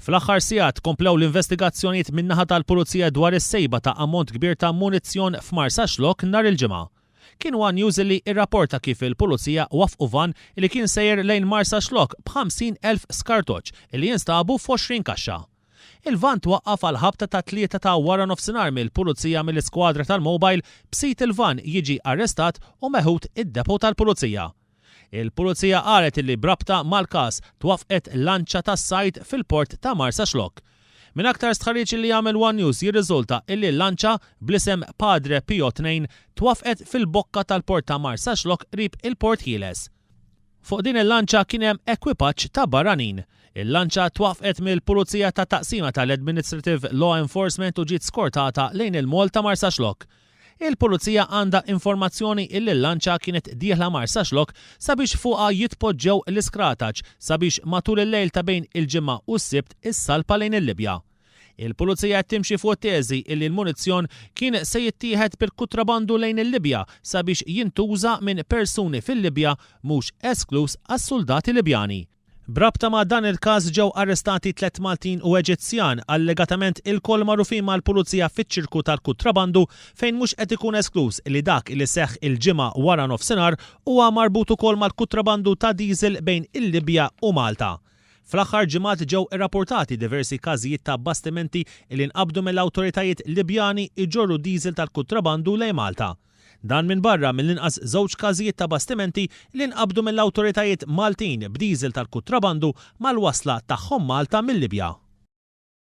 Fl-aħħar sigħat komplew l-investigazzjonijiet min-naħa tal-Pulizija dwar is-sejba ta' ammont kbir ta' munizzjon f'Marsaxlokk nhar il-Ġimgħa. Kien one News li rrapporta kif il-Pulizija waffqu vann li kien sejjer lejn Marsaxlokk b'50,000 skartoċċ li jinstabu f'20 kaxxa. Il-vann twaqqaf għall-ħabta tat-tlieta ta' waranofsinhar mill-Pulizija mill-iskwadra tal-mobile b'sid il-vann jiġi arrestat u meħud id-depot tal-Pulizija. Il-Pulizija qalet illi b'rabta mal-każ twaffqet lanċa tas-sajd fil-port ta' Marsaxlokk. Minn aktar stħarriġ li għamel one News jirriżulta illi l-lanċa, bl-isem Padre Pio 2, twaffqet fil-bokka tal-port ta' Marsaxlokk qrib il-Port Ħieles. Fuq din il-lanċa kien hemm ekwipaġġ ta' barranin. Il-lanċa twaffqet mill-Pulizija tat-Taqsima tal-Administrative Law Enforcement u ġiet skortata lejn il-Mall ta' Marsaxlokk. Il-Pulizija għandha informazzjoni illi l-lanċa kienet dieħla Marsaxlokk sabiex fuqha jitpoġġew l-iskrataċ sabiex matul il-lejl ta' bejn il-Ġimgħa u s-Sibt issalpa lejn il-Libja. Il-Pulizija qed timxi fuq it-teżi illi l-munizzjon kien se jittieħed bil-kutrabandu lejn il-Libja sabiex jintuża minn persuni fil-Libja mhux eskluż għas-suldati Libjani. B'rabta ma' dan il-każ ġew arrestati tlett Maltin u Eġizzjan, allegatament ilkoll magħrufin mal-Pulizija fiċ-ċirku tal-kutrabandu fejn mhux qed ikun eskluż li dak li seħħ il-Ġimgħa waranofsinhar huwa marbut ukoll mal-kutrabandu ta' diesel bejn il-Libja u Malta. Fl-aħħar ġimgħat ġew irrapportati diversi każijiet ta' bastimenti li nqabdu mill-awtoritajiet Libjani jġorru diesel tal-kutrabandu lejn Malta. Dan minbarra mill-inqas żewġ każijiet ta' bastimenti li nqabdu mill-awtoritajiet Maltin b'diżil tal-kutrabandu mal-wasla tagħhom Malta mil-Libja.